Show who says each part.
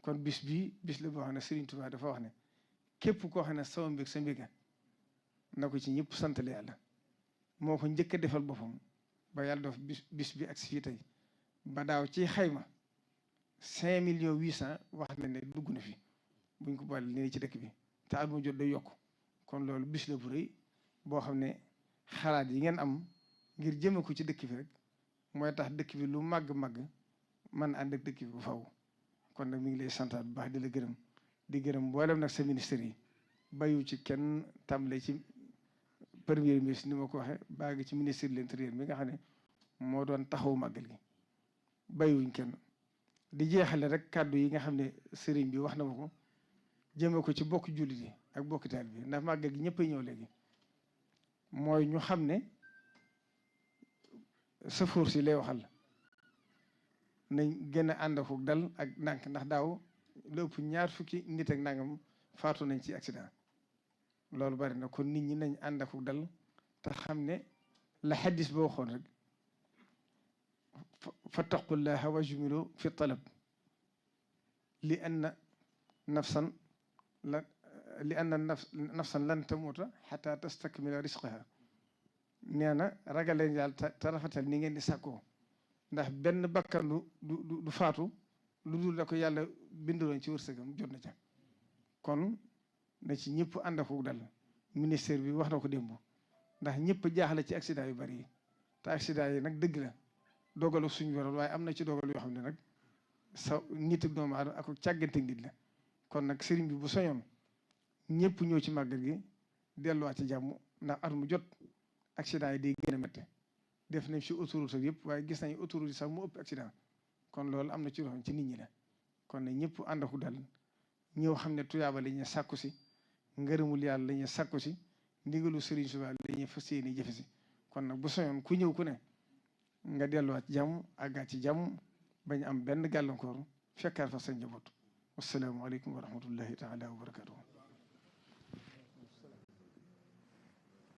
Speaker 1: kon bis bii bis la boo xam ne Serigne Touba dafa wax ne képp koo xam ne sama mbég sa mbéga na ko ci ñëpp santale yàlla moo ko njëkk a defal boppam ba yàlla def bis bi ak si fii tey ba daaw ci xayma 5 millions 800 wax na ne dugg na fi buñ ko boole nii ci dëkk bi te at mu jot day yokk kon loolu bis la bu rëy boo xam ne xalaat yi ngeen am ngir jëme ko ci dëkk bi rek mooy tax dëkk bi lu màgg-màgg man ànd ak dëkk bi bu faw kon nag mi ngi lay santaat bu baax di la gërëm di gërëm mboolem nag sa ministère yi bayu ci kenn tàmbale ci premier ministre ni ma ko waxee baa ngi ci ministère de l'intérieur mi nga xam ne moo doon taxaw màggal gi bayuñ kenn di jeexale rek kàddu yi nga xam ne sëriñ bi wax na ma ko jëme ko ci bokk jullit yi ak bokk taal bi ndax màggal gi ñëpp a ñëw léegi mooy ñu xam ne safoor si lay waxal nañ gën a ànd ak dal ak ndànk ndax daaw lu ëpp 20 fukki nit ak nangam faatu nañ ci accident loolu bari na kon nit ñi nañ ànd ak dal te xam ne la xaddis boo waxoon rek fattaqullaha wajmilu fi talab li anna nafsan lan tamuuta xata tastakmila risqaha nee na ragaleen yàlla te rafetal ni ngeen di sàkkoo ndax benn bakkan du faatu lu dul la ko yàlla bindaloon ci wërsëgam jot na ca kon na ci ñëpp ànd ak dal ministère bi wax na ko démb ndax ñëpp jaaxle ci accident yu bari yi te accident yi nag dëgg la dogalu suñu borom waaye am na ci dogal yoo xam ne nag sa nit ak doomu aadama ak càggante nit la kon nag sëriñ bi bu soñoon ñëpp ñëw ci màggal gi delluwaat ci jàmm ndax at mu jot accident yi day gën a métti def nañ ci autoroute ak yëpp waaye gis nañ autoroute yi sax mu ëpp accident kon loolu am na ci loo xam ci nit ñi la kon ne ñëpp ànd ak dal ñëw xam ne tuyaaba la ñuy sàkku si ngërëmul yàlla la ñuy sàkku si ndigalu sëriñ Tuubaa la ñuy fas yéene jëfe si kon nag bu soñoon ku ñëw ku ne nga delluwaat ci jàmm àggaat ci jàmm bañ am benn gàllankoor fekkaat fa sa njaboot wassalaamu aleykum wa rahmatullahi taala wa barakatuh